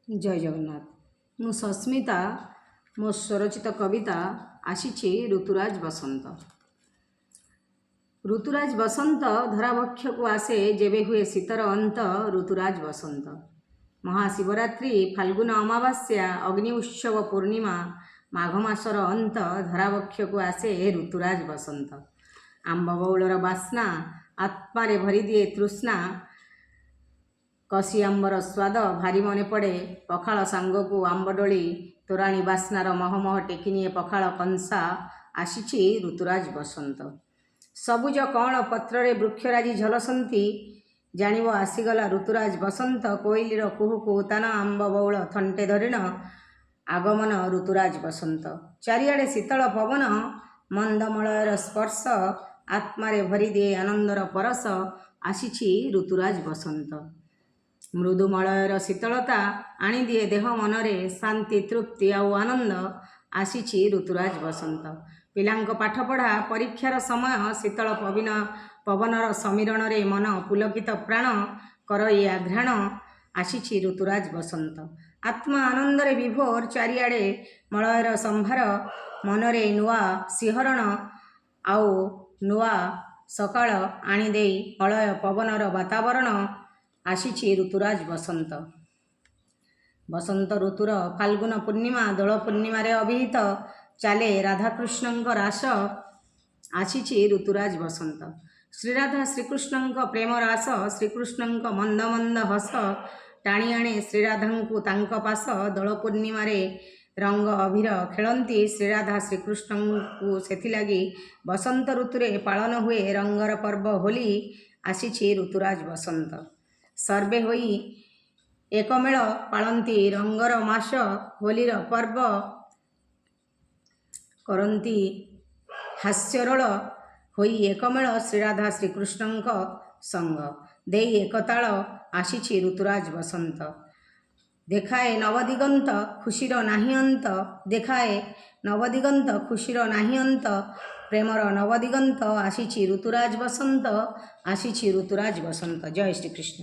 ଜୟ ଜଗନ୍ନାଥ। ମୁଁ ସସ୍ମିତା। ମୋ ସ୍ୱରଚିତ କବିତା ଆସିଛି ଋତୁରାଜ ବସନ୍ତ। ଋତୁରାଜ ବସନ୍ତ ଧରାବକ୍ଷକୁ ଆସେ ଯେବେ ହୁଏ ଶୀତର ଅନ୍ତ। ଋତୁରାଜ ବସନ୍ତ। ମହାଶିବରାତ୍ରି, ଫାଲ୍ଗୁନ ଅମାବାସ୍ୟା, ଅଗ୍ନି ଉତ୍ସବ ପୂର୍ଣ୍ଣିମା, ମାଘ ମାସର ଅନ୍ତ, ଧରାବକ୍ଷକୁ ଆସେ ଋତୁରାଜ ବସନ୍ତ। ଆମ୍ବ ବଉଳର ବାସ୍ନା ଆତ୍ମାରେ ଭରିଦିଏ ତୃଷ୍ଣା। କଷି ଆମ୍ବର ସ୍ୱାଦ ଭାରି ମନେ ପଡ଼େ। ପଖାଳ ସାଙ୍ଗକୁ ଆମ୍ବଡୋଳି ତୋରାଣି ବାସ୍ନାର ମହମହ ଟେକିନିଏ ପଖାଳ କଂସା। ଆସିଛି ଋତୁରାଜ ବସନ୍ତ। ସବୁଜ କଅଁଳ ପତ୍ରରେ ବୃକ୍ଷରାଜି ଝଲସନ୍ତି, ଜାଣିବ ଆସିଗଲା ଋତୁରାଜ ବସନ୍ତ। କୋଇଲିର କୁହୁ କୁହୁ ତାନ, ଆମ୍ବ ବଉଳ ଥଣ୍ଟେ ଧରିଣ ଆଗମନ ଋତୁରାଜ ବସନ୍ତ। ଚାରିଆଡ଼େ ଶୀତଳ ପବନ, ମନ୍ଦମଳୟର ସ୍ପର୍ଶ ଆତ୍ମାରେ ଭରିଦିଏ ଆନନ୍ଦର ପରଶ। ଆସିଛି ଋତୁରାଜ ବସନ୍ତ। ମୃଦୁ ମଳୟର ଶୀତଳତା ଆଣିଦିଏ ଦେହ ମନରେ ଶାନ୍ତି, ତୃପ୍ତି ଆଉ ଆନନ୍ଦ। ଆସିଛି ଋତୁରାଜ ବସନ୍ତ। ପିଲାଙ୍କ ପାଠପଢ଼ା ପରୀକ୍ଷାର ସମୟ, ଶୀତଳ ପବିନ ପବନର ସମୀରଣରେ ମନ ପୁଲକିତ, ପ୍ରାଣ କରଇ ଆଘ୍ରାଣ। ଆସିଛି ଋତୁରାଜ ବସନ୍ତ। ଆତ୍ମା ଆନନ୍ଦରେ ବିଭୋର, ଚାରିଆଡ଼େ ମଳୟର ସମ୍ଭାର, ମନରେ ନୂଆ ଶିହରଣ ଆଉ ନୂଆ ସକାଳ ଆଣିଦେଇ ମଳୟ ପବନର ବାତାବରଣ। ଆସିଛି ଋତୁରାଜ ବସନ୍ତ। ବସନ୍ତ ଋତୁର ଫାଲ୍ଗୁନ ପୂର୍ଣ୍ଣିମା ଦୋଳ ପୂର୍ଣ୍ଣିମାରେ ଅଭିହିତ, ଚାଲେ ରାଧାକୃଷ୍ଣଙ୍କ ରାସ। ଆସିଛି ଋତୁରାଜ ବସନ୍ତ। ଶ୍ରୀରାଧା ଶ୍ରୀକୃଷ୍ଣଙ୍କ ପ୍ରେମ ରାସ, ଶ୍ରୀକୃଷ୍ଣଙ୍କ ମନ୍ଦ ମନ୍ଦ ହସ ଟାଣି ଆଣେ ଶ୍ରୀରାଧାଙ୍କୁ ତାଙ୍କ ପାଶ। ଦୋଳ ପୂର୍ଣ୍ଣିମାରେ ରଙ୍ଗ ଅଭିର ଖେଳନ୍ତି ଶ୍ରୀରାଧା ଶ୍ରୀକୃଷ୍ଣଙ୍କୁ, ସେଥିଲାଗି ବସନ୍ତ ଋତୁରେ ପାଳନ ହୁଏ ରଙ୍ଗର ପର୍ବ ହୋଲି। ଆସିଛି ଋତୁରାଜ ବସନ୍ତ। ସର୍ବେ ହୋଇ ଏକମେଳ ପାଳନ୍ତି ରଙ୍ଗର ମାସ, ହୋଲିର ପର୍ବ କରନ୍ତି ହାସ୍ୟରୋଳ ହୋଇ ଏକମେଳ ଶ୍ରୀରାଧା ଶ୍ରୀକୃଷ୍ଣଙ୍କ ସଙ୍ଗ ଦେଇ ଏକତାଳ। ଆସିଛି ଋତୁରାଜ ବସନ୍ତ। ଦେଖାଏ ନବଦିଗନ୍ତ, ଖୁସିର ନାହିଁ ଅନ୍ତ। ଦେଖାଏ ନବଦିଗନ୍ତ, ଖୁସିର ନାହିଁ ଅନ୍ତ, ପ୍ରେମର ନବଦିଗନ୍ତ। ଆସିଛି ଋତୁରାଜ ବସନ୍ତ। ଆସିଛି ଋତୁରାଜ ବସନ୍ତ। ଜୟ ଶ୍ରୀକୃଷ୍ଣ।